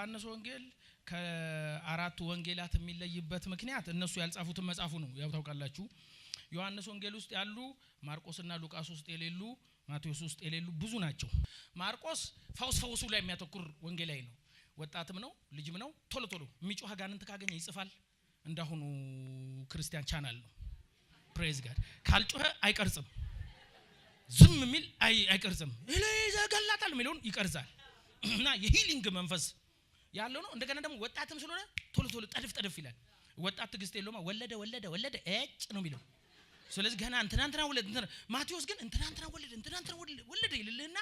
ዮሐንስ ወንጌል ከአራቱ ወንጌላት የሚለይበት ምክንያት እነሱ ያልጻፉትን መጻፉ ነው። ያው ታውቃላችሁ፣ ዮሐንስ ወንጌል ውስጥ ያሉ ማርቆስና ሉቃስ ውስጥ የሌሉ፣ ማቴዎስ ውስጥ የሌሉ ብዙ ናቸው። ማርቆስ ፈውስ ፈውሱ ላይ የሚያተኩር ወንጌላዊ ነው። ወጣትም ነው፣ ልጅም ነው። ቶሎ ቶሎ የሚጮህ አጋንንት ካገኘ ይጽፋል። እንዳሁኑ ክርስቲያን ቻናል ነው። Praise God። ካልጮኸ አይቀርጽም። ዝም የሚል አይቀርጽም። ይዘገላታል የሚለውን ይቀርጻል። እና የ healing መንፈስ ያለው ነው። እንደገና ደግሞ ወጣትም ስለሆነ ቶሎ ቶሎ ጠድፍ ጠድፍ ይላል። ወጣት ትዕግስት የለውማ። ወለደ ወለደ ወለደ እጭ ነው የሚለው። ስለዚህ ገና እንትና እንትና ወለደ እንትና። ማቴዎስ ግን እንትና እንትና ወለደ፣ እንትና እንትና ወለደ ወለደ ይልልህና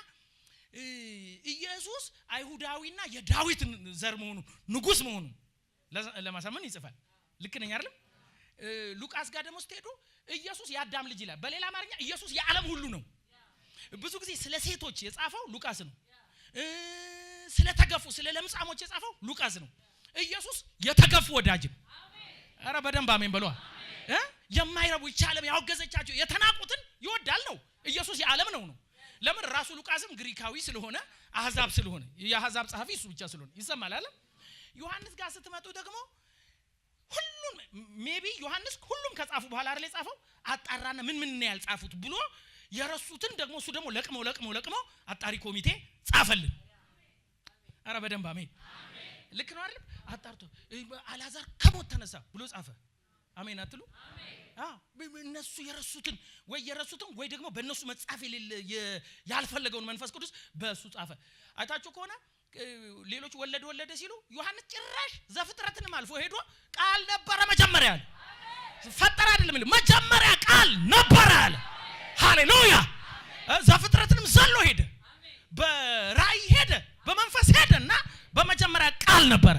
ኢየሱስ አይሁዳዊና የዳዊት ዘር መሆኑ፣ ንጉስ መሆኑ ለማሳመን ይጽፋል። ልክ ነኝ አይደለም? ሉቃስ ጋር ደግሞ ስትሄዱ ኢየሱስ የአዳም ልጅ ይላል። በሌላ አማርኛ ኢየሱስ የዓለም ሁሉ ነው። ብዙ ጊዜ ስለ ሴቶች የጻፈው ሉቃስ ነው። ስለ ተገፉ፣ ስለ ለምጻሞች የጻፈው ሉቃስ ነው። ኢየሱስ የተገፉ ወዳጅ ነው። ኧረ በደንብ አሜን በሏ። የማይረቡ፣ ይህች ዓለም ያወገዘቻቸው፣ የተናቁትን ይወዳል ነው። ኢየሱስ የዓለም ነው። ለምን? ራሱ ሉቃስም ግሪካዊ ስለሆነ፣ አህዛብ ስለሆነ፣ የአህዛብ ጸሐፊ እሱ ብቻ ስለሆነ ይሰማል አለ። ዮሐንስ ጋር ስትመጡ ደግሞ ሁሉም maybe ዮሐንስ ሁሉም ከጻፉ በኋላ አይደል የጻፈው? አጣራና ምን ምን ነው ያልጻፉት ብሎ የረሱትን ደግሞ እሱ ደግሞ ለቅመው ለቅመው ለቅመው አጣሪ ኮሚቴ ጻፈልን። አረ በደንብ አሜን። ልክ ነው አይደል? አጣርቶ አላዛር ከሞት ተነሳ ብሎ ጻፈ። አሜን አትሉ? አዎ፣ እነሱ የረሱትን ወይ የረሱትን ወይ ደግሞ በእነሱ መጻፍ የሌለ ያልፈለገውን መንፈስ ቅዱስ በእሱ ጻፈ። አይታችሁ ከሆነ ሌሎች ወለደ ወለደ ሲሉ ዮሐንስ ጭራሽ ዘፍጥረትንም አልፎ ሄዶ ቃል ነበረ መጀመሪያ አለ። ፈጠረ አይደለም የሚለው፣ መጀመሪያ ቃል ነበረ አለ። ሃሌሉያ! ዘፍጥረትንም ዘሎ ሄደ፣ በራእይ ሄደ፣ በመንፈስ ሄደ እና በመጀመሪያ ቃል ነበረ፣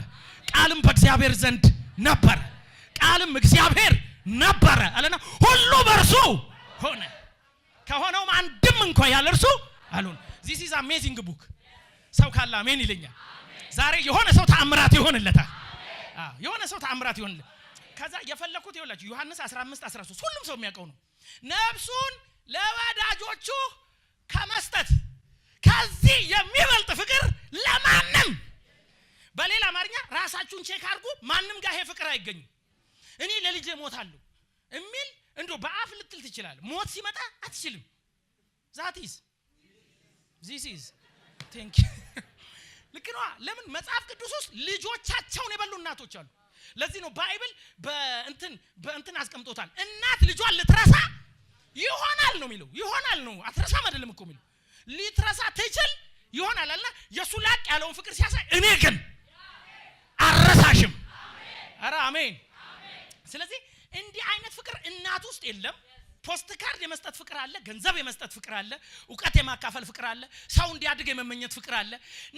ቃልም በእግዚአብሔር ዘንድ ነበረ፣ ቃልም እግዚአብሔር ነበረ አለና ሁሉ በእርሱ ሆነ፣ ከሆነውም አንድም እንኳ ያለ እርሱ አልሆነ። This is amazing book። ሰው ካለ አሜን ይለኛል። ዛሬ የሆነ ሰው ተአምራት ይሆንለታል። አዎ፣ የሆነ ሰው ተአምራት ይሆንለታል። ከዛ የፈለኩት ይኸውላችሁ ዮሐንስ 15 13 ሁሉም ሰው የሚያውቀው ነው። ነፍሱን ለወዳጆቹ ከመስጠት ከዚህ የሚበልጥ ፍቅር ለማንም። በሌላ አማርኛ ራሳችሁን check አድርጉ። ማንም ጋር ይሄ ፍቅር አይገኝም። እኔ ለልጄ ሞታለሁ የሚል እንዶ በአፍ ልትል ትችላለህ። ሞት ሲመጣ አትችልም። That is this is thank ልክ ነዋ። ለምን? መጽሐፍ ቅዱስ ውስጥ ልጆቻቸውን የበሉ እናቶች አሉ። ለዚህ ነው Bible በእንትን በእንትን አስቀምጦታል። እናት ልጇን ልትረሳ ይሆናል ነው የሚለው። ይሆናል ነው፣ አትረሳም አይደለም እኮ የሚለው። ልትረሳ ትችል ይሆናል አለና የእሱ ላቅ ያለውን ፍቅር ሲያሳይ እኔ ግን አልረሳሽም። ኧረ አሜን። ስለዚህ እንዲህ አይነት ፍቅር እናት ውስጥ የለም። ፖስት ካርድ የመስጠት ፍቅር አለ፣ ገንዘብ የመስጠት ፍቅር አለ፣ እውቀት የማካፈል ፍቅር አለ፣ ሰው እንዲያድግ የመመኘት ፍቅር አለ።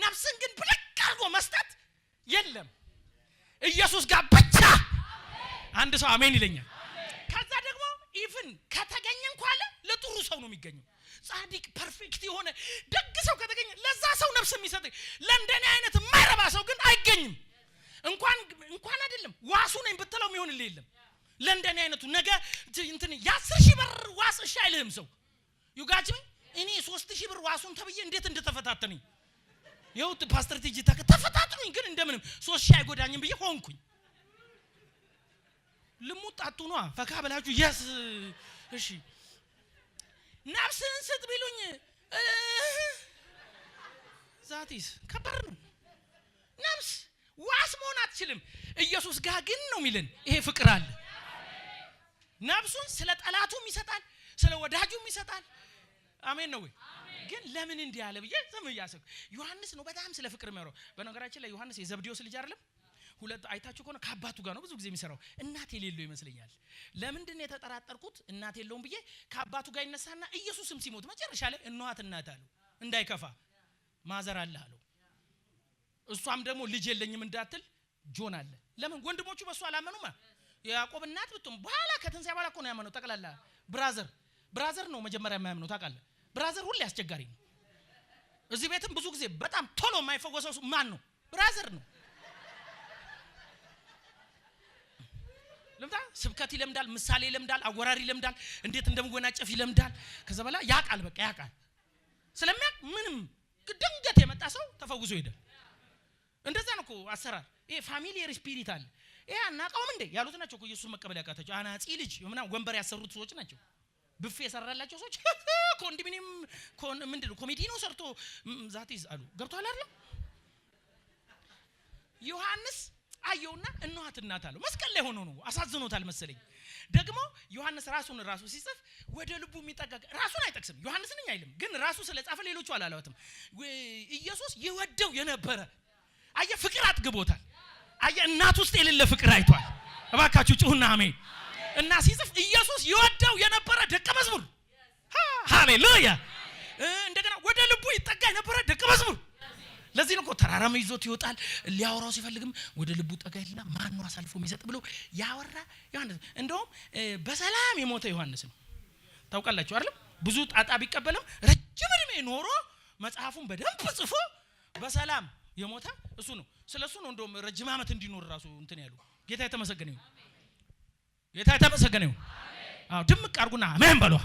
ነፍስን ግን ብልቅ አድርጎ መስጠት የለም። ኢየሱስ ጋር ብቻ አንድ ሰው አሜን ይለኛል። ከዛ ደግሞ even ከተገኘ እንኳ አለ ለጥሩ ሰው ነው የሚገኘው። ጻድቅ፣ perfect የሆነ ደግ ሰው ከተገኘ ለዛ ሰው ነፍስ የሚሰጥ፣ ለእንደኔ አይነት የማይረባ ሰው ግን አይገኝም። እንኳን እንኳን አይደለም ዋሱ ነኝ ብትለው የሚሆንልህ የለም። ለእንደኔ አይነቱ ነገ እንትን የ10,000 ብር ዋስ እሺ አይልህም ሰው። You got me? እኔ 3000 ብር ዋሱን ተብዬ እንዴት እንደተፈታተነኝ ይኸው ፓስተር ቲጂ ተፈታትኑኝ፣ ግን እንደምንም 3000 አይጎዳኝም ብዬ ሆንኩኝ። ልሙጥ አትሁኗ፣ ፈካ ብላችሁ yes። እሺ፣ ነፍስህን ስጥ ቢሉኝ that is ከባድ ነው። ነፍስ ዋስ መሆን አትችልም። ኢየሱስ ጋር ግን ነው የሚልን ይሄ ፍቅር አለ። ነፍሱን ስለ ጠላቱም ይሰጣል፣ ስለ ወዳጁም ይሰጣል። አሜን ነው ወይ? ግን ለምን እንዲህ አለ ብዬ ዝም እያሰብኩ ዮሐንስ ነው በጣም ስለ ፍቅር የሚያወራው። በነገራችን ላይ ዮሐንስ የዘብዴዎስ ልጅ አይደለም? ሁለት አይታችሁ ከሆነ ከአባቱ ጋር ነው ብዙ ጊዜ የሚሰራው። እናት የሌለው ይመስለኛል። ለምንድን ነው የተጠራጠርኩት? እናት የለውም ብዬ ከአባቱ ጋር ይነሳና ኢየሱስም ሲሞት መጨረሻ ላይ እነኋት እናት አለው። እንዳይከፋ mother አለ አለው። እሷም ደግሞ ልጅ የለኝም እንዳትል ጆን አለ። ለምን? ወንድሞቹ በእሱ አላመኑማ። የያዕቆብ እናት ብትሆን በኋላ ከትንሣኤ በኋላ እኮ ነው ያመነው። ጠቅላላ brother brother ነው መጀመሪያ የማያምነው፣ ታውቃለህ። Brother ሁሌ አስቸጋሪ ነው። እዚህ ቤትም ብዙ ጊዜ በጣም ቶሎ የማይፈወሰው ማን ነው? Brother ነው። ለምታ ስብከት ይለምዳል፣ ምሳሌ ይለምዳል፣ አወራር ይለምዳል፣ እንዴት እንደምጎናጨፍ ይለምዳል። ከዛ በኋላ ያውቃል፣ በቃ ያውቃል። ስለሚያውቅ ምንም ድንገት የመጣ ሰው ተፈውሶ ይሄዳል። እንደዛ ነው እኮ አሰራር። ይሄ familiar spirit አለ። ይሄ አናውቀውም እንዴ ያሉት ናቸው እኮ ኢየሱስ መቀበል ያቃታቸው። አናጺ ልጅ ምናምን ወንበር ያሰሩት ሰዎች ናቸው። ብፌ የሰራላቸው ሰዎች ኮንዶሚኒየም ምንድን ነው ኮሜዲኖ ሰርቶ that is አሉ። ገብቶሃል አይደለም? ዮሐንስ አየውና እነኋት እናት አለው። መስቀል ላይ ሆኖ ነው፣ አሳዝኖታል መሰለኝ። ደግሞ ዮሐንስ ራሱን ራሱ ሲጽፍ ወደ ልቡ የሚጠጋ ራሱን አይጠቅስም። ዮሐንስ ነኝ አይልም፣ ግን ራሱ ስለጻፈ ሌሎቹ አላሏትም። ኢየሱስ ይወደው የነበረ አየ፣ ፍቅር አጥግቦታል። አየ፣ እናት ውስጥ የሌለ ፍቅር አይቷል። እባካችሁ ጩሁና አሜን። እና ሲጽፍ ኢየሱስ ይወደው የነበረ ደቀ መዝሙር፣ ሃሌሉያ። እንደገና ወደ ልቡ ይጠጋ የነበረ ደቀ መዝሙር። ለዚህ ነው እኮ ተራራም ይዞት ይወጣል። ሊያወራው ሲፈልግም ወደ ልቡ ጠጋ ይልና ማን ነው አሳልፎ የሚሰጥ ብሎ ያወራ ዮሐንስ። እንደውም በሰላም የሞተ ዮሐንስ ነው። ታውቃላችሁ አይደለም? ብዙ ጣጣ ቢቀበልም ረጅም እድሜ ኖሮ መጽሐፉን በደንብ ጽፎ በሰላም የሞተ እሱ ነው። ስለ እሱ ነው እንደውም ረጅም ዓመት እንዲኖር ራሱ እንትን ያሉ። ጌታ የተመሰገነ ይሁን። ጌታ የተመሰገነ ይሁን። አዎ ድምቅ አድርጉና አሜን በሏ።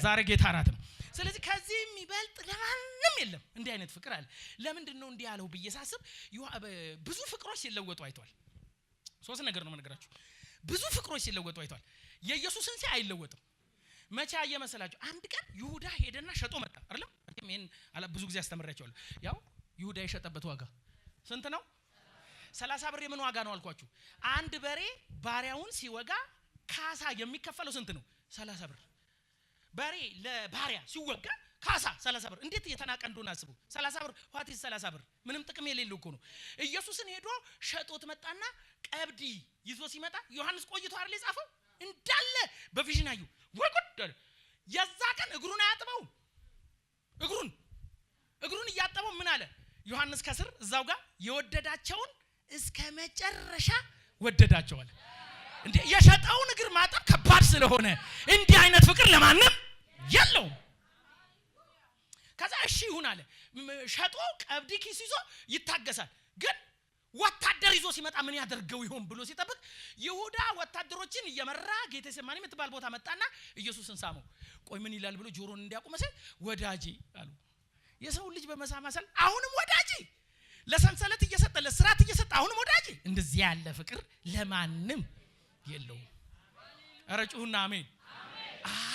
ዛሬ ጌታ እራት ነው። ስለዚህ ከዚህ የሚበልጥ ለማንም የለም። እንዲህ አይነት ፍቅር አለ። ለምንድን ነው እንዲህ ያለው ብዬ ሳስብ ብዙ ፍቅሮች ሲለወጡ አይቷል። ሶስት ነገር ነው የምነግራችሁ። ብዙ ፍቅሮች ሲለወጡ አይቷል። የኢየሱስን ሲያይ አይለወጥም። መቼ አየ መሰላችሁ? አንድ ቀን ይሁዳ ሄደና ሸጦ መጣ። አይደለም? ይሄን ብዙ ጊዜ አስተምሬያቸዋለሁ። ያው ይሁዳ የሸጠበት ዋጋ ስንት ነው? 30 ብር። የምን ዋጋ ነው አልኳችሁ? አንድ በሬ ባሪያውን ሲወጋ ካሳ የሚከፈለው ስንት ነው? 30 ብር። በሬ ለባሪያ ሲወጋ ካሳ 30 ብር። እንዴት የተናቀ እንደሆነ አስቡ። 30 ብር፣ what is 30 ብር? ምንም ጥቅም የሌለው እኮ ነው። ኢየሱስን ሄዶ ሸጦት መጣና ቀብዲ ይዞ ሲመጣ ዮሐንስ ቆይቶ አይደል የጻፈው? እንዳለ በ vision አዩ። ወይ ጉድ አለ። የዛ ቀን እግሩን አያጥበው፣ እግሩን እያጠበው ምን አለ ዮሐንስ ከስር እዛው ጋር? የወደዳቸውን እስከ መጨረሻ ወደዳቸዋል። እንዴ፣ የሸጠውን እግር ማጠብ ከባድ ስለሆነ እንዲህ አይነት ፍቅር ለማንም የለውም። ከዛ እሺ ይሁን አለ። ሸጦ ቀብዲ ኪስ ይዞ ይታገሳል። ግን ወታደር ይዞ ሲመጣ ምን ያደርገው ይሆን ብሎ ሲጠብቅ ይሁዳ ወታደሮችን እየመራ ጌቴሴማኒ የምትባል ቦታ መጣና ኢየሱስን ሳመው። ቆይ ምን ይላል ብሎ ጆሮን እንዲያቆመ ሲል ወዳጄ አሉ። የሰው ልጅ በመሳማሰል አሁንም ወዳጄ፣ ለሰንሰለት እየሰጠ፣ ለስራት እየሰጠ አሁንም ወዳጄ። እንደዚህ ያለ ፍቅር ለማንም የለውም። ኧረ ጩሁና አሜን።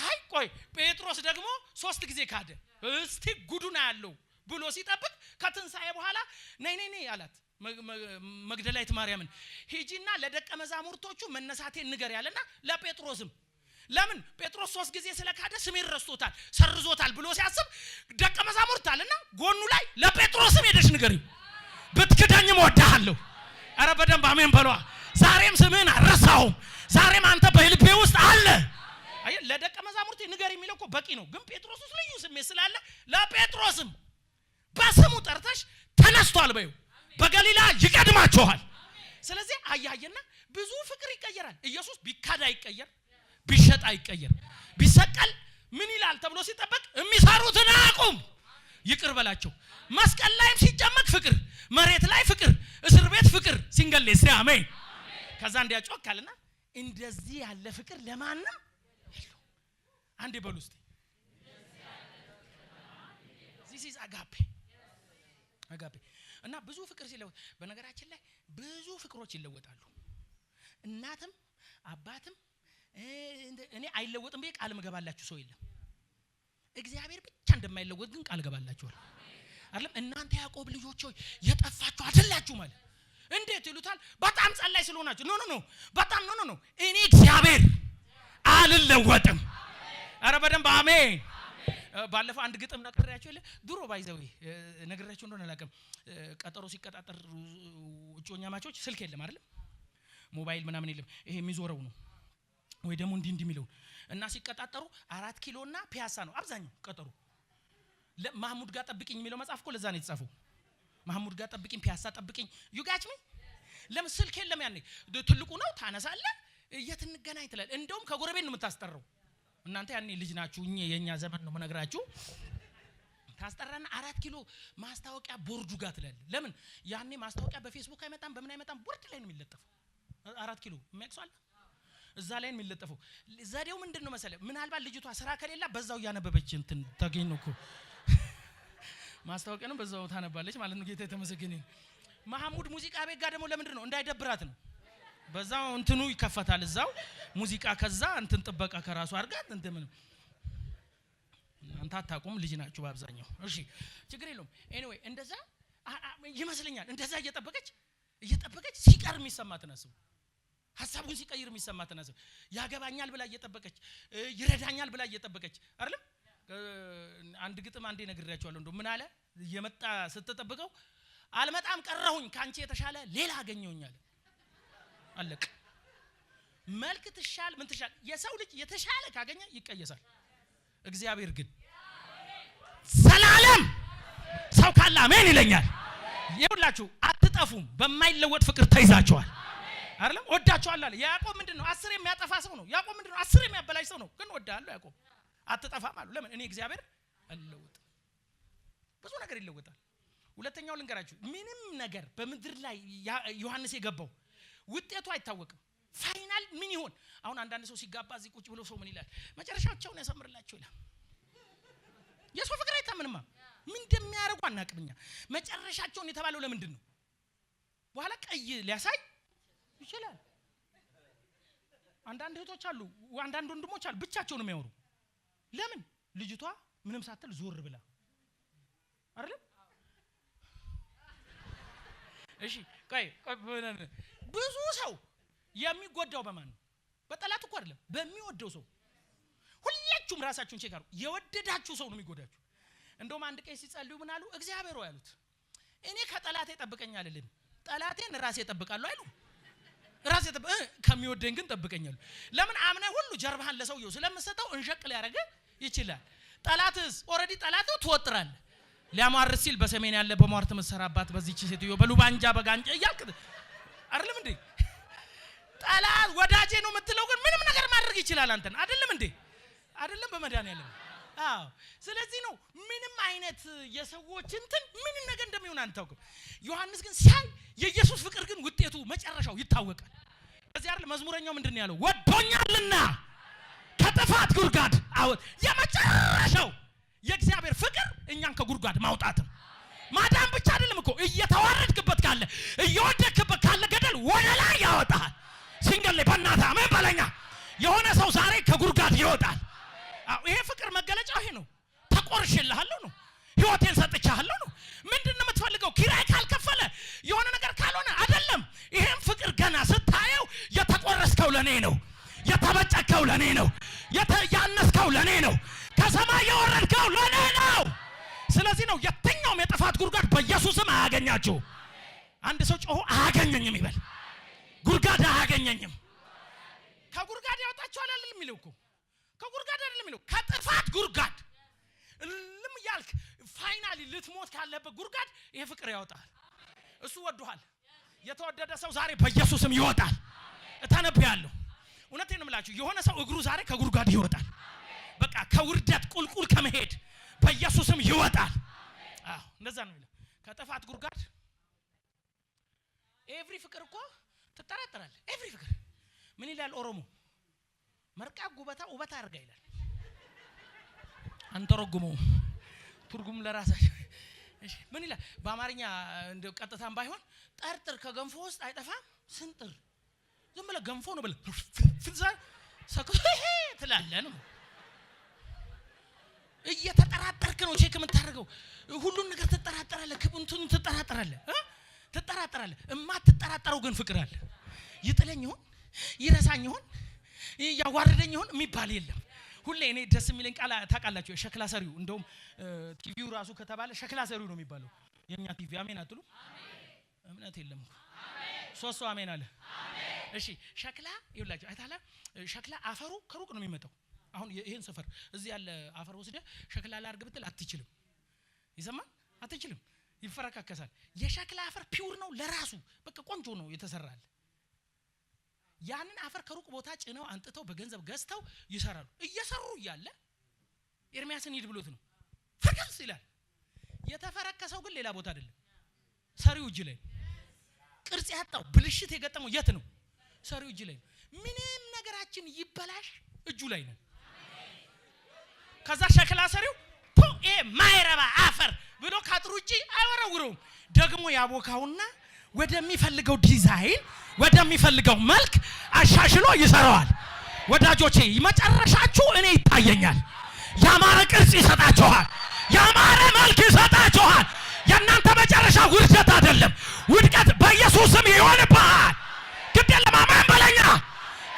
አይ ቆይ፣ ጴጥሮስ ደግሞ ሶስት ጊዜ ካደ። እስቲ ጉዱን ያለው ብሎ ሲጠብቅ ከትንሣኤ በኋላ ነይ ነይ ነይ አላት መግደላዊት ማርያምን። ሂጂና ለደቀ መዛሙርቶቹ መነሳቴን ንገር ያለና ለጴጥሮስም። ለምን? ጴጥሮስ ሶስት ጊዜ ስለካደ ስሜን ረስቶታል፣ ሰርዞታል ብሎ ሲያስብ ደቀ መዛሙርት አለና ጎኑ ላይ ለጴጥሮስም ሄደሽ ንገሪው፣ ብትክደኝም እወድሃለሁ። ኧረ በደንብ አሜን በሏ። ዛሬም ስምህን አልረሳሁም። ዛሬም አንተ በልቤ ውስጥ አለ። አየህ፣ ለደቀ መዛሙርት ንገር የሚለው እኮ በቂ ነው። ግን ጴጥሮስ ውስጥ ልዩ ስሜት ስላለ ለጴጥሮስም በስሙ ጠርተሽ ተነስቷል በይው፣ በገሊላ ይቀድማችኋል። ስለዚህ አያየና ብዙ ፍቅር ይቀየራል። ኢየሱስ ቢካድ አይቀየር፣ ቢሸጥ አይቀየር፣ ቢሰቀል ምን ይላል ተብሎ ሲጠበቅ የሚሰሩትን አያውቁም፣ ይቅር በላቸው። መስቀል ላይም ሲጨመቅ ፍቅር፣ መሬት ላይ ፍቅር፣ እስር ቤት ፍቅር፣ ሲንገሌ እስቲ አሜን። ከዛ እንዲያጮክ ካለና እንደዚህ ያለ ፍቅር ለማንም የለውም። አንዴ በሉ እስቲ፣ this is agape፣ agape። እና ብዙ ፍቅር ሲለወጥ፣ በነገራችን ላይ ብዙ ፍቅሮች ይለወጣሉ። እናትም አባትም እኔ አይለወጥም ብዬ ቃል ምገባላችሁ ሰው የለም። እግዚአብሔር ብቻ እንደማይለወጥ ግን ቃል ገባላችኋል። አይደለም? እናንተ ያዕቆብ ልጆች ሆይ የጠፋችሁ አይደላችሁ ማለት እንዴት ይሉታል? በጣም ጸላይ ስለሆናችሁ። No, no, no፣ በጣም no, no, no፣ እኔ እግዚአብሔር አልለወጥም። አረ በደንብ አሜን። ባለፈው አንድ ግጥም ነግሬያቸው የለ? ድሮ by the way ነግሬያቸው እንደሆነ አላውቅም። ቀጠሮ ሲቀጣጠር እጮኛማቾች ስልክ የለም አይደለም? ሞባይል ምናምን የለም። ይሄ የሚዞረው ነው ወይ ደግሞ እንዲህ እንዲህ የሚለው። እና ሲቀጣጠሩ 4 ኪሎ እና ፒያሳ ነው አብዛኛው ቀጠሮ። ማህሙድ ጋር ጠብቂኝ የሚለው መጽሐፍ እኮ ለዛ ነው የተጻፈው። ማህሙድ ጋር ጠብቂኝ፣ ፒያሳ ጠብቂኝ። You got me? ለምን? ስልክ የለም ያኔ። ትልቁ ነው፣ ታነሳለህ፣ የት እንገናኝ ትላለህ። እንደውም ከጎረቤት ነው የምታስጠራው። እናንተ ያኔ ልጅ ናችሁ፣ እኛ የኛ ዘመን ነው የምነግራችሁ። ታስጠራና 4 ኪሎ ማስታወቂያ ቦርዱ ጋር ትላለህ። ለምን? ያኔ ማስታወቂያ በፌስቡክ አይመጣም፣ በምን አይመጣም፣ ቦርድ ላይ ነው የሚለጠፈው። 4 ኪሎ የሚያውቅ ሰው አለ? እዛ ላይ ነው የሚለጠፈው። ዘዴው ምንድን ነው መሰለህ? ምናልባት ልጅቷ ስራ ከሌላ በዛው እያነበበች እንትን ታገኝ ነው እኮ፣ ማስታወቂያ ነው፣ በዛው ታነባለች ማለት ነው። ጌታ የተመሰገነ ይሁን። መሐሙድ ሙዚቃ ቤት ጋር ደግሞ ለምንድን ነው? እንዳይደብራት ነው። በዛው እንትኑ ይከፈታል እዛው ሙዚቃ፣ ከዛ እንትን ጥበቃ ከራሱ አድርጋት እንትን ምንም እናንተ አታውቁም፣ ልጅ ናችሁ በአብዛኛው። እሺ ችግር የለውም። Anyway እንደዛ ይመስለኛል። እንደዛ እየጠበቀች እየጠበቀች ሲቀር የሚሰማትን አስቡ። ሀሳቡን ሲቀይር የሚሰማትን አስቡ። ያገባኛል ብላ እየጠበቀች፣ ይረዳኛል ብላ እየጠበቀች አይደለም። አንድ ግጥም አንዴ ነግሬያቸዋለሁ። እንደው ምን አለ? እየመጣ ስትጠብቀው አልመጣም ቀረሁኝ ካንቺ የተሻለ ሌላ አገኘሁኝ አለ። አለቅ መልክ ትሻል ምን ትሻል፣ የሰው ልጅ የተሻለ ካገኘ ይቀየሳል። እግዚአብሔር ግን ዘላለም። ሰው ካለ አሜን ይለኛል። ይኸውላችሁ አትጠፉም። በማይለወጥ ፍቅር ተይዛችኋል። አይደለም ወዳችኋል አለ። ያዕቆብ ምንድን ነው? 10 የሚያጠፋ ሰው ነው። ያዕቆብ ምንድን ነው? 10 የሚያበላሽ ሰው ነው። ግን ወዳለሁ ያዕቆብ አትጠፋም አሉ። ለምን? እኔ እግዚአብሔር አልለወጥም። ብዙ ነገር ይለወጣል። ሁለተኛው ልንገራችሁ፣ ምንም ነገር በምድር ላይ ዮሐንስ የገባው ውጤቱ አይታወቅም። Final ምን ይሆን? አሁን አንዳንድ ሰው ሲጋባ እዚህ ቁጭ ብሎ ሰው ምን ይላል? መጨረሻቸውን ያሳምርላቸው ይላል። የሰው ፍቅር አይታምንማ። ምን እንደሚያደርጉ አናውቅም እኛ። መጨረሻቸውን የተባለው ለምንድን ነው? በኋላ ቀይ ሊያሳይ ይችላል። አንዳንድ እህቶች አሉ፣ አንዳንድ ወንድሞች አሉ፣ ብቻቸውን የሚያወሩ። ለምን? ልጅቷ ምንም ሳትል ዞር ብላ አይደለም። እሺ ቆይ ቆይ፣ ብዙ ሰው የሚጎዳው በማን ነው? በጠላት እኮ አይደለም፣ በሚወደው ሰው። ሁላችሁም ራሳችሁን check አድርጉ። የወደዳችሁ ሰው ነው የሚጎዳችሁ። እንደውም አንድ ቄስ ሲጸልዩ ምን አሉ? እግዚአብሔር ሆይ አሉት፣ እኔ ከጠላቴ ጠብቀኝ አልልም፣ ጠላቴን ራሴ እጠብቃለሁ አይሉ፣ ራሴ ከሚወደኝ ግን ጠብቀኝ አሉ። ለምን? አምነህ ሁሉ ጀርባህን ለሰውየው ስለምሰጠው እንሸቅ ሊያደርግህ ይችላል። ጠላትስ already ጠላት ትወጥራለህ። ሊያሟርት ሲል በሰሜን ያለ በሟርት መሰራባት በዚህች ሴትዮ በሉባንጃ በጋንጃ እያልክ አይደለም እንዴ? ጠላት ወዳጄ ነው የምትለው ግን ምንም ነገር ማድረግ ይችላል አንተን። አይደለም እንዴ? አይደለም በመድኃኒዓለም? አዎ። ስለዚህ ነው ምንም አይነት የሰዎች እንትን ምን ነገር እንደሚሆን አንታውቅም። ዮሐንስ ግን ሲያይ የኢየሱስ ፍቅር ግን ውጤቱ መጨረሻው ይታወቃል። በዚህ አይደል መዝሙረኛው ምንድን ነው ያለው? ወዶኛልና ከጥፋት ጉድጓድ አወጥ። የመጨረሻው የእግዚአብሔር ፍቅር እኛን ከጉድጓድ ማውጣት ነው። ማዳን ብቻ አይደለም እኮ፣ እየተዋረድክበት ካለ እየወደክበት ካለ ገደል ወደ ላይ ያወጣሃል። ሲንገል ላይ በእናትህ አሜን በለኛ። የሆነ ሰው ዛሬ ከጉድጓድ ይወጣል። አዎ ይሄ ፍቅር መገለጫው ይሄ ነው። ተቆርሽልሃለሁ ነው። ህይወቴን ሰጥቻለሁ ነው። ምንድን ነው የምትፈልገው? ኪራይ ካልከፈለ የሆነ ነገር ካልሆነ አይደለም። ይሄን ፍቅር ገና ስታየው የተቆረስከው ለኔ ነው። የተበጨከው ለኔ ነው። ያነስከው ለኔ ነው። ከሰማይ የወረድከው ለኔ ነው። ስለዚህ ነው የትኛውም የጥፋት ጉድጓድ በኢየሱስም አያገኛችሁ። አንድ ሰው ጮሆ አያገኘኝም ይበል። ጉድጓድ አያገኘኝም። ከጉድጓድ ያወጣችኋል አይደለም የሚለው እኮ፣ ከጉድጓድ አይደለም የሚለው፣ ከጥፋት ጉድጓድ እልም እያልክ finally ልትሞት ካለበት ጉድጓድ ይሄ ፍቅር ያወጣል። እሱ ወዶሃል። የተወደደ ሰው ዛሬ በኢየሱስም ይወጣል። እተነብያለሁ። እውነቴን ነው የምላችሁ። የሆነ ሰው እግሩ ዛሬ ከጉድጓድ ይወጣል። በቃ ከውርደት ቁልቁል ከመሄድ በኢየሱስም ይወጣል። አዎ እንደዛ ነው የሚለው። ከጥፋት ጉድጓድ። Every ፍቅር እኮ ትጠራጠራለህ። Every ፍቅር ምን ይላል ኦሮሞ? Marqaa gubataa hubata arga ይላል። አንተረጉመው፣ ትርጉም ለራሳቸው። እሺ ምን ይላል በአማርኛ? እንደው ቀጥታም ባይሆን ጠርጥር ከገንፎ ውስጥ አይጠፋም ስንጥር። ዝም ብለህ ገንፎ ነው ብለህ ሰክቶ ትላለህ ነው። እየተጠራጠርክ ነው check የምታደርገው። ሁሉን ነገር ትጠራጠራለህ። እንትኑን ትጠራጠራለህ እ ትጠራጠራለህ። እማትጠራጠረው ግን ፍቅር አለ። ይጥለኝ ይሆን፣ ይረሳኝ ይሆን፣ ያዋርደኝ ይሆን የሚባል የለም። ሁሌ እኔ ደስ የሚለኝ ቃል ታውቃላችሁ፣ ሸክላ ሰሪው እንደውም ቲቪው ራሱ ከተባለ ሸክላ ሰሪው ነው የሚባለው የኛ ቲቪ። አሜን አትሉ? እምነት የለም እኮ። ሶስት ሰው አሜን አለ። እሺ ሸክላ ይኸውላችሁ አይታላ ሸክላ አፈሩ ከሩቅ ነው የሚመጣው። አሁን ይሄን ሰፈር እዚህ ያለ አፈር ወስደህ ሸክላ ላርግ ብትል አትችልም። ይሰማል? አትችልም። ይፈረካከሳል። የሸክላ አፈር pure ነው ለራሱ፣ በቃ ቆንጆ ነው የተሰራል። ያንን አፈር ከሩቅ ቦታ ጭነው አንጥተው በገንዘብ ገዝተው ይሰራሉ። እየሰሩ እያለ ኤርሚያስን ሂድ ብሎት ነው ፍርክስ ይላል። የተፈረከሰው ግን ሌላ ቦታ አይደለም፣ ሰሪው እጅ ላይ። ቅርጽ ያጣው ብልሽት የገጠመው የት ነው? ሰሪው እጅ ላይ ነው። ምንም ነገራችን ይበላሽ እጁ ላይ ነው። ከዛ ሸክላ ሰሪው ፖ ይሄ ማይረባ አፈር ብሎ ካጥሩ ውጪ አይወረውረውም። ደግሞ ያቦካውና ወደሚፈልገው ዲዛይን ወደሚፈልገው መልክ አሻሽሎ ይሰራዋል። ወዳጆቼ፣ መጨረሻችሁ እኔ ይታየኛል። ያማረ ቅርጽ ይሰጣችኋል። ያማረ መልክ ይሰጣችኋል። የእናንተ መጨረሻ ውርደት አይደለም፣ ውድቀት በኢየሱስ ስም ይሆንብሃል። ግድ የለም፣ አሜን በለኛ።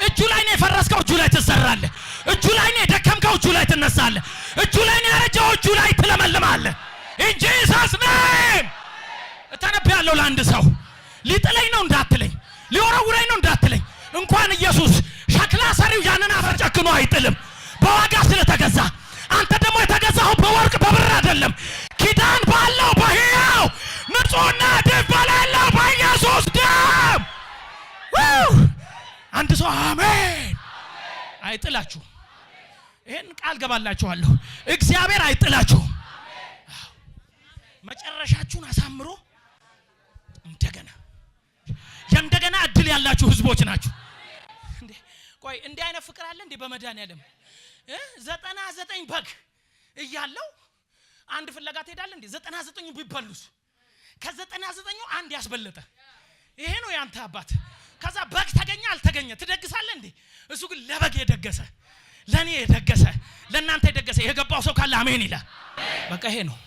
እጁ ላይ ነው የፈረስከው፣ እጁ ላይ ትሰራለህ። እጁ ላይ ነው የደከምከው፣ እጁ ላይ ትነሳለህ። እጁ ላይ ነው ያረጀው፣ እጁ ላይ ትለመልማለህ። In Jesus' name እተነብያለሁ ለአንድ ሰው። ሊጥለኝ ነው እንዳትለኝ፣ ሊወረውረኝ ነው እንዳትለኝ። እንኳን ኢየሱስ ሸክላ ሰሪው ያንን አፈር ጨክኖ አይጥልም፣ በዋጋ ስለተገዛ። አንተ ደግሞ የተገዛኸው በወርቅ በብር አይደለም፣ ኪዳን ባለው በሕያው ንጹሕና እድፍ በሌለው በኢየሱስ ደም። አንድ ሰው አሜን። አይጥላችሁም። ይሄን ቃል ገባላችኋለሁ። እግዚአብሔር አይጥላችሁም። መጨረሻችሁን አሳምሮ እንደገና የእንደገና እድል ያላችሁ ህዝቦች ናችሁ። እንዴ ቆይ፣ እንዲህ አይነት ፍቅር አለ እንዴ? በመድኃኒዓለም 99 በግ እያለው አንድ ፍለጋ ትሄዳለህ እንዴ? 99ኙ ቢበሉስ? ከ99ኙ አንድ ያስበለጠ ይሄ ነው ያንተ አባት። ከዛ በግ ተገኘ አልተገኘ ትደግሳለህ እንዴ? እሱ ግን ለበግ የደገሰ፣ ለእኔ የደገሰ፣ ለእናንተ የደገሰ፣ የገባው ሰው ካለ አሜን ይላል። በቃ ይሄ ነው።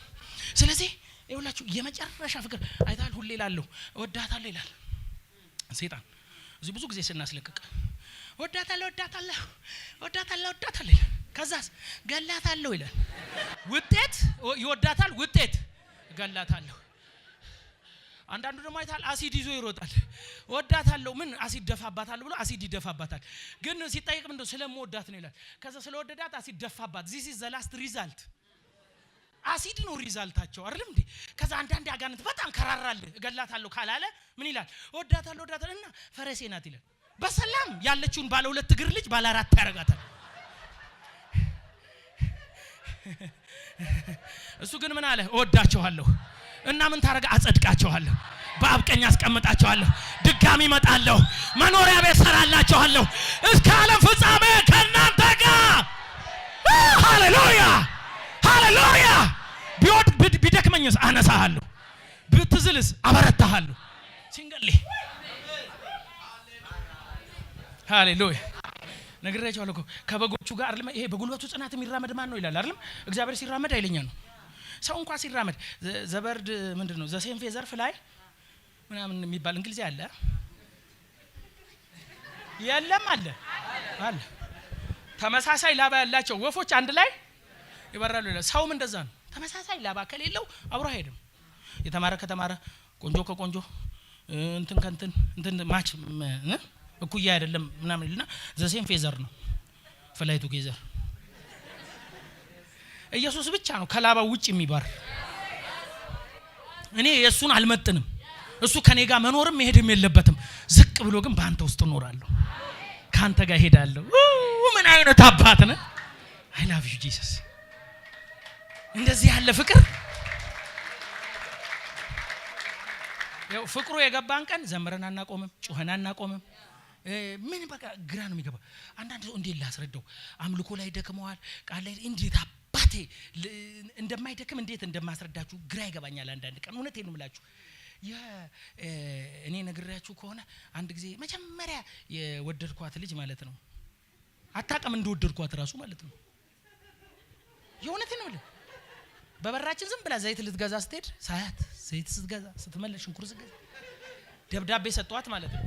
ስለዚህ ይኸውላችሁ የመጨረሻ ፍቅር አይታል። ሁሌ እላለሁ፣ እወዳታለሁ ይላል ሴጣን። እዚህ ብዙ ጊዜ ስናስለቅቅ እወዳታለሁ፣ እወዳታለሁ፣ እወዳታለሁ፣ እወዳታለሁ ይላል። ከዛስ ገላታለሁ ይላል። ውጤት ይወዳታል፣ ውጤት ገላታለሁ። አንዳንዱ ደግሞ አይታል አሲድ ይዞ ይሮጣል። እወዳታለሁ፣ ምን አሲድ ደፋባታለሁ ብሎ አሲድ ይደፋባታል። ግን ሲጠይቅ ምንድነው? ስለምወዳት ነው ይላል። ከዛ ስለወደዳት አሲድ ደፋባት። This is the last result። አሲድ ነው result ኣቸው፣ አይደለም እንዴ? ከዛ አንዳንድ አጋንንት በጣም ከራራልህ እገላታለሁ ካላለ ምን ይላል? እወዳታለሁ፣ እወዳታለሁ እና ፈረሴ ናት ይላል። በሰላም ያለችውን ባለ ሁለት እግር ልጅ ባለ አራት ያደርጋታል። እሱ ግን ምን አለ? እወዳቸዋለሁ እና ምን ታረጋ? አጸድቃቸዋለሁ፣ በአብ ቀኝ አስቀምጣቸዋለሁ፣ ድጋሚ እመጣለሁ፣ መኖሪያ ቤት ሰራላቸዋለሁ፣ እስከ ዓለም ፍጻሜ ከእናንተ ጋር። ሃሌሉያ፣ ሃሌሉያ። ቢወድ ቢደክመኝስ አነሳሃለሁ፣ ብትዝልስ አበረታሃለሁ። ሲንገሌ ሃሌሉያ። ነግሬያቸዋለሁ እኮ ከበጎቹ ጋር አይደለም። ይሄ በጉልበቱ ጽናት የሚራመድ ማን ነው ይላል አይደለም? እግዚአብሔር ሲራመድ ኃይለኛ ነው። ሰው እንኳን ሲራመድ the bird ምንድን ነው፣ the same feather fly ምናምን የሚባል እንግሊዝ አለ የለም? አለ፣ አለ። ተመሳሳይ ላባ ያላቸው ወፎች አንድ ላይ ይበራሉ ይላል። ሰውም እንደዛ ነው። ተመሳሳይ ላባ ከሌለው አብሮ አይሄድም። የተማረ ከተማረ፣ ቆንጆ ከቆንጆ፣ እንትን ከእንትን እንትን match እኩያ አይደለም ምናምን ይልና the same feather ነው fly together። ኢየሱስ ብቻ ነው ከላባው ውጭ የሚበር። እኔ የእሱን አልመጥንም። እሱ ከኔ ጋር መኖርም መሄድም የለበትም። ዝቅ ብሎ ግን በአንተ ውስጥ እኖራለሁ፣ ከአንተ ጋር እሄዳለሁ። ምን አይነት አባት ነህ? I love you, Jesus። እንደዚህ ያለ ፍቅር፣ ያው ፍቅሩ የገባን ቀን ዘምረን አናቆምም፣ ጩኸን አናቆምም። ምን በቃ ግራ ነው የሚገባ። አንዳንድ ሰው እንዴት ላስረዳው? አምልኮ ላይ ደክመዋል፣ ቃል ላይ እንዴት አባቴ እንደማይደክም እንዴት እንደማስረዳችሁ ግራ ይገባኛል። አንዳንድ ቀን እውነቴን ነው የምላችሁ። እኔ ነግሬያችሁ ከሆነ አንድ ጊዜ መጀመሪያ የወደድኳት ልጅ ማለት ነው፣ አታውቅም እንደወደድኳት ራሱ ማለት ነው። የእውነቴን ነው የምልህ። በበራችን ዝም ብላ ዘይት ልትገዛ ስትሄድ ሳያት፣ ዘይት ስትገዛ ስትመለስ፣ ሽንኩርት ስትገዛ ደብዳቤ ሰጧት ማለት ነው።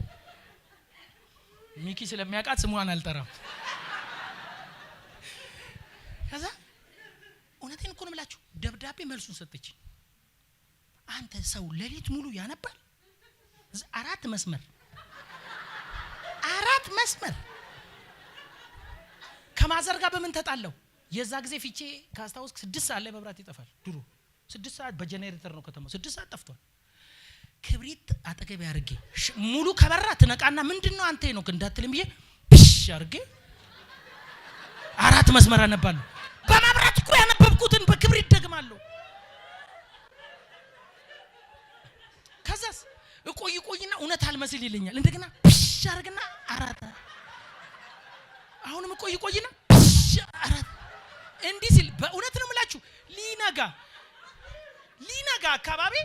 ሚኪ ስለሚያውቃት ስሟን አልጠራም። ከዛ እውነቴን እኮ ነው የምላችሁ፣ ደብዳቤ መልሱን ሰጠች። አንተ ሰው ሌሊት ሙሉ ያነባል። አራት መስመር፣ አራት መስመር። ከ mother ጋር በምን ተጣለው? የዛ ጊዜ ፊቼ ካስታወስክ 6 ሰዓት ላይ መብራት ይጠፋል። ድሮ 6 ሰዓት በጀኔሬተር ነው ከተማው። 6 ሰዓት ጠፍቷል። ክብሪት አጠገቤ አድርጌ ሙሉ ከበራ ትነቃና ምንድን ነው አንተ ነው እንዳትልም ብዬ ብሽ አድርጌ አራት መስመር አነባለሁ። በመብራት እኮ ያነበብኩትን በክብሪት ደግማለሁ። ከዛስ እቆይ ቆይና እውነት አልመስል ይለኛል። እንደገና ብሽ አድርግና አራት፣ አሁንም እቆይ ቆይና ብሽ አራት። እንዲህ ሲል በእውነት ነው የምላችሁ ሊነጋ ሊነጋ አካባቢ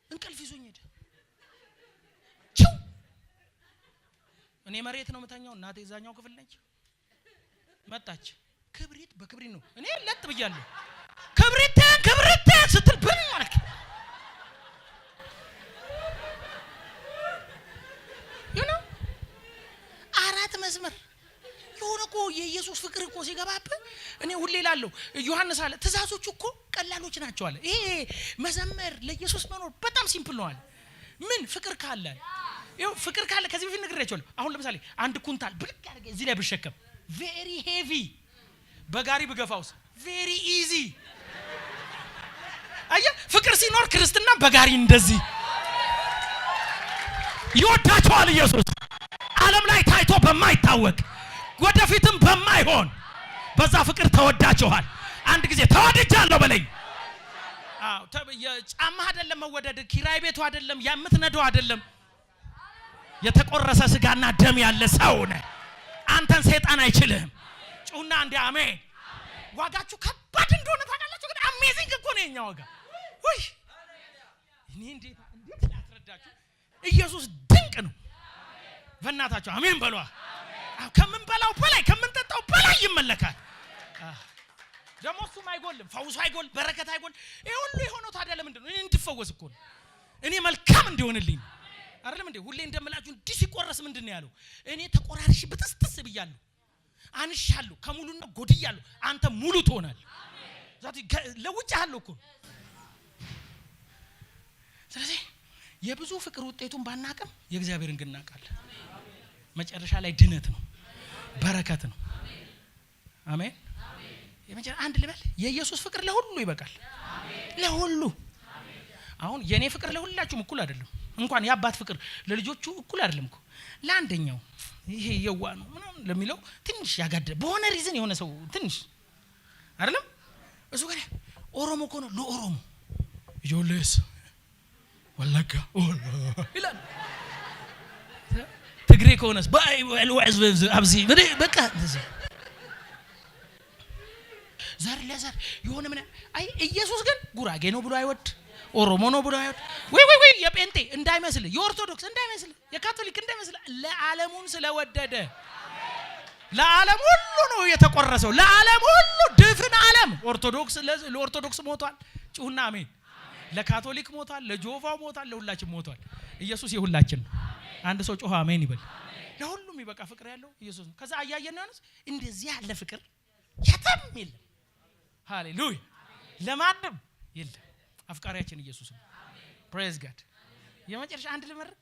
እንቅልፍ ይዞኝ ሄደ። እኔ መሬት ነው የምተኛው፣ እናቴ እዛኛው ክፍል ነች። መጣች። ክብሪት በክብሪት ነው። እኔ ለጥ ብያለሁ። ክብሪቴን ክብሪቴን ስትል ብን አልክ። You know አራት መስመር የሆነ እኮ የኢየሱስ ፍቅር እኮ ሲገባብህ፣ እኔ ሁሌ እላለሁ፣ ዮሐንስ አለ ትእዛዞቹ እኮ ቀላሎች ናቸው አለ። ይሄ መዘመር፣ ለኢየሱስ መኖር በጣም simple ነው አለ። ምን ፍቅር ካለ፣ ይኸው ፍቅር ካለ፣ ከዚህ በፊት ነግሬያቸዋለሁ። አሁን ለምሳሌ አንድ ኩንታል ብድግ አድርገህ እዚህ ላይ ብሸከም very heavy፣ በጋሪ ብገፋውስ very easy። አየህ፣ ፍቅር ሲኖር ክርስትና በጋሪ እንደዚህ ይወዳቸዋል። ኢየሱስ ዓለም ላይ ታይቶ በማይታወቅ፣ ወደፊትም በማይሆን በዛ ፍቅር ተወዳችኋል። አንድ ጊዜ ተወድጃለሁ በለኝ። አዎ፣ የጫማ አይደለም መወደድ፣ ኪራይ ቤቱ አይደለም፣ የምትነደው አይደለም። የተቆረሰ ስጋና ደም ያለ ሰው ነህ። አንተን ሰይጣን አይችልህም። ጩና እንዲ አሜን። ዋጋችሁ ከባድ እንደሆነ ታውቃላችሁ። ግን amazing እኮ ነው የኛ ዋጋ። ውይ፣ እኔ እንዴት ላስረዳችሁ? ኢየሱስ ድንቅ ነው። በእናታችሁ አሜን በሏ። አዎ፣ ከምንበላው በላይ፣ ከምንጠጣው በላይ ይመለካል። ደግሞ እሱም አይጎልም፣ ፈውሱ አይጎል፣ በረከት አይጎል። ይሄ ሁሉ የሆነው ታዲያ ለምንድን ነው? እኔ እንድፈወስ እኮ ነው። እኔ መልካም እንዲሆንልኝ ነው። አይደለም እንዴ? ሁሌ እንደምላችሁ እንዲህ ሲቆረስ ምንድን ነው ያለው? እኔ ተቆራርሽ ብጥስጥስ ብያለሁ፣ አንሻለሁ፣ ከሙሉነት ጎድያለሁ። አንተ ሙሉ ትሆናለህ። ዛቲ ለውጬሃለሁ እኮ። ስለዚህ የብዙ ፍቅር ውጤቱን ባናቅም የእግዚአብሔርን ግን እናውቃለን። መጨረሻ ላይ ድነት ነው፣ በረከት ነው። አሜን። የመጨረሻ አንድ ልበል፣ የኢየሱስ ፍቅር ለሁሉ ይበቃል። ለሁሉ። አሁን የኔ ፍቅር ለሁላችሁም እኩል አይደለም። እንኳን የአባት ፍቅር ለልጆቹ እኩል አይደለም እኮ። ለአንደኛው ይሄ የዋ ነው ምናምን ለሚለው ትንሽ ያጋደ በሆነ reason የሆነ ሰው ትንሽ አይደለም፣ እሱ ግን ኦሮሞ እኮ ነው፣ ለኦሮሞ ijoollees ወለጋ ይላል። ትግሬ ከሆነስ አብዚ በቃ ዘር ለዘር የሆነ ምን አይ፣ ኢየሱስ ግን ጉራጌ ነው ብሎ አይወድ፣ ኦሮሞ ነው ብሎ አይወድ፣ ወይ ወይ ወይ የጴንጤ እንዳይመስል፣ የኦርቶዶክስ እንዳይመስል፣ የካቶሊክ እንዳይመስል፣ ለዓለሙን ስለወደደ ለዓለም ሁሉ ነው የተቆረሰው። ለዓለም ሁሉ፣ ድፍን ዓለም፣ ኦርቶዶክስ ለኦርቶዶክስ ሞቷል። ጩሁና አሜን። ለካቶሊክ ሞቷል፣ ለጆቫው ሞቷል፣ ለሁላችን ሞቷል። ኢየሱስ የሁላችን ነው። አንድ ሰው ጮኸ አሜን ይበል። ለሁሉም ይበቃ ፍቅር ያለው ኢየሱስ ነው። ከዛ አያየን ዮሐንስ እንደዚህ ያለ ፍቅር የትም የለም። ሃሌሉያ! ለማንም የለም። አፍቃሪያችን ኢየሱስ ነው። Praise God። የመጨረሻ አንድ ልመርቅ።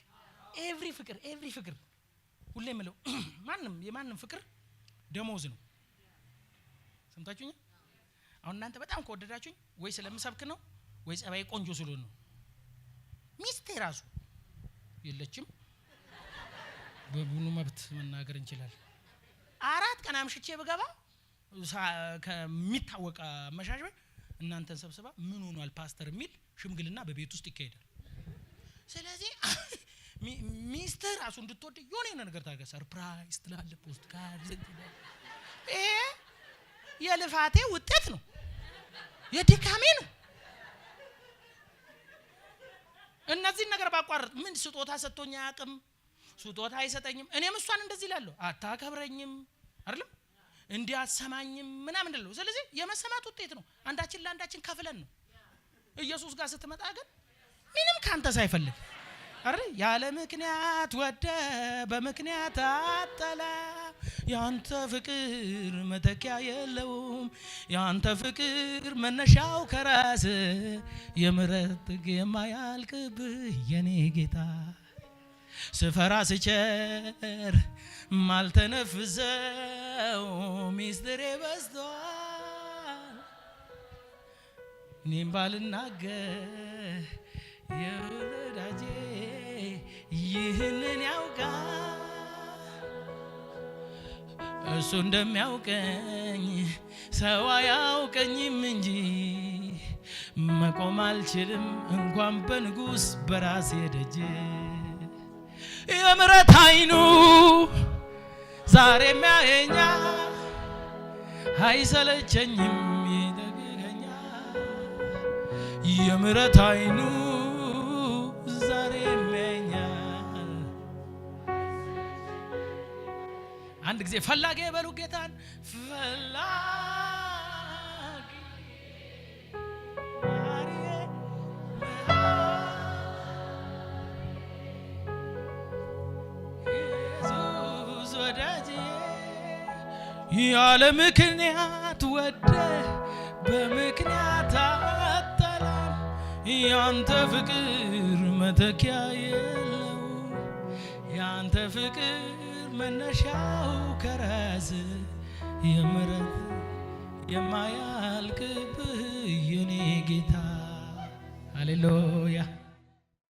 Every ፍቅር፣ every ፍቅር፣ ሁሌ የምለው ማንም የማንም ፍቅር ደሞዝ ነው። ሰምታችሁኝ? አሁን እናንተ በጣም ከወደዳችሁኝ ወይ ስለምሰብክ ነው ወይ ጸባይ ቆንጆ ስለሆነ ነው። ሚስቴ ራሱ የለችም። በቡኑ መብት መናገር እንችላለን። 4 ቀን አምሽቼ ብገባ ከሚታወቅ አመሻሽ እናንተን ሰብስባ ምን ሆኗል ፓስተር የሚል ሽምግልና በቤት ውስጥ ይካሄዳል። ስለዚህ ሚስትህ ራሱ እንድትወድ የሆነ የሆነ ነገር ታደርጋለህ። Surprise ትላለህ፣ ፖስት ካርድ። ይሄ የልፋቴ ውጤት ነው፣ የድካሜ ነው። እነዚህን ነገር ባቋርጥ ምን ስጦታ ሰጥቶኝ አያውቅም። ስጦታ አይሰጠኝም። እኔም እሷን እንደዚህ እላለሁ፣ አታከብረኝም፣ አይደለም እንዲህ አትሰማኝም ምናምን እላለሁ። ስለዚህ የመሰማት ውጤት ነው። አንዳችን ለአንዳችን ከፍለን ነው። ኢየሱስ ጋር ስትመጣ ግን ምንም ካንተ ሳይፈልግ አይደል፣ ያለ ምክንያት ወደ በምክንያት አጠላ፣ ያንተ ፍቅር መተኪያ የለውም። ያንተ ፍቅር መነሻው ከራስ፣ የምሕረት ጥግ የማያልቅብህ የኔ ጌታ፣ ስፈራ ስቸር ማልተነፍሰው ሚስጥሬ በዝቷል። እኔም ባልናገር የወዳጄ ይህንን ያውቃል። እሱ እንደሚያውቀኝ ሰው አያውቀኝም እንጂ መቆም አልችልም እንኳን በንጉስ በራሴ ደጅ። የምሕረት አይኑ ዛሬም ያየኛል፣ አይሰለቸኝም ይጠግነኛል። የምሕረት አይኑ ዛሬም ያየኛል። አንድ ጊዜ ፈላጊ በሉ ጌታን። ፈላጊ፣ መሐሪዬ፣ ኢየሱስ ወዳጄ፣ ያለ ምክንያት ወደ በምክንያት አጠላም፣ ያንተ ፍቅር መተኪያ የለው፣ ያንተ ፍቅር መነሻው ከራስ የምረት የማያልቅብህ የኔ ጌታ። ሃሌሉያ።